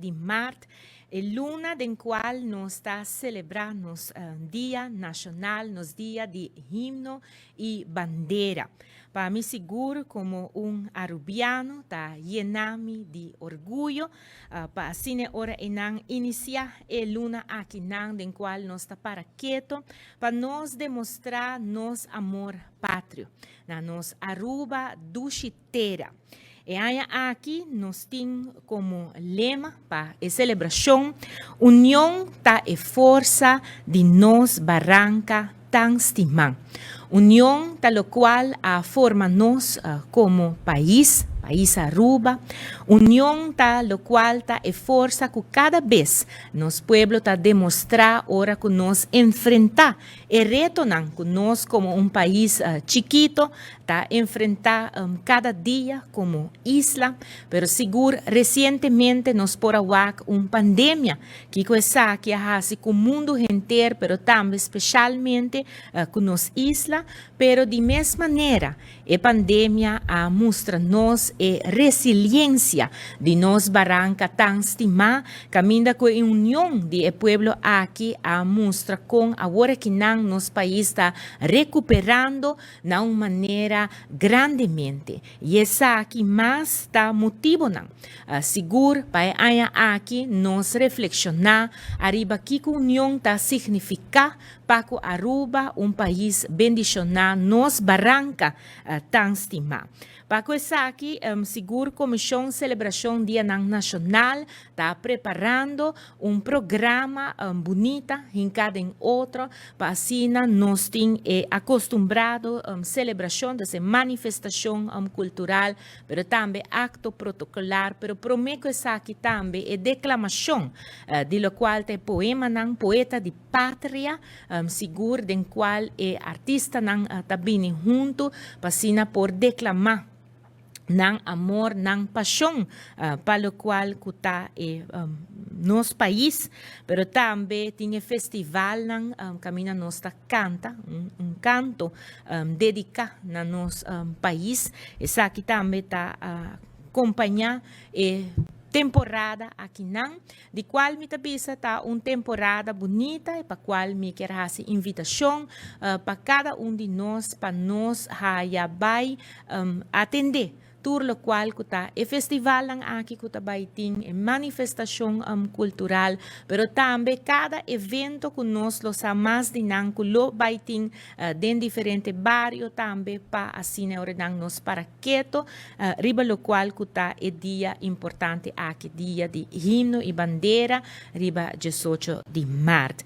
di maart, e luna den cual nos ta celebra nos dia nacional, nos dia di himno y bandera. Pa mi sigur como un Arubiano ta yena mi di orguyo pa asina ora nan inicia e luna aki nan den cual nos ta para keto pa nos demostra nos amor patrio na nos Aruba dushi tera. E aña aki nos tin como lema pa e celebracion "Union ta e forsa di nos baranca tan stima". Union ta locual a forma nos como pais, pais Aruba. Union ta locual ta e forsa cu cada bes nos pueblo ta demostra ora cu nos enfrenta e retonan cu nos como un pais chikito ta enfrenta cada dia como isla, pero sigur recientemente nos por a wak un pandemia cu esaki a haci cu mundo entero, pero tambe especialmente cu nos isla, pero di mes manera e pandemia a mustra nos e resiliencia di nos baranca tan stima, caminda cu e union di e pueblo aki a mustra con awor cu nan nos pais ta recuperando na un manera grandemente. Y esaki mas ta motibonan sigur pa e aña aki nos reflexiona ariba kico union ta significa pa Aruba, un pais bendiciona, nos baranca tan stima. Pa esaki, sigur Comision Celebracion Dia Nacional ta preparando un programa bunita den cada otro, pa asina nos tin e acostumbrado celebracion, di manifestacion cultural, pero tambe acto protocolar, pero prome cu esaki tambe e declamacion di locual ta poemanan, poeta di patria, sigur den cual e artistanan ta bini hunto pa asina por declama nan amor, nan pasion pa locual cu ta e nos pais, pero tambe tin festival nan caminda nos ta canta un canto dedica na nos pais. Esaki tambe ta acompaña e temporada aki nan, di cual mi bisa ta un temporada bunita y pa cual mi kier haci invitacion pa cada un di nos pa nos haya bay atende tur locual cu ta e festival nan aki cu ta bay tin e manifestacion cultural, pero tambe cada evento cu nos lo sa mas di nan cu lo bay tin den diferente bario tambe pa asina ora nan nos para keto riba locual cu ta e dia importante aki, dia di himno y bandera riba 18 di maart.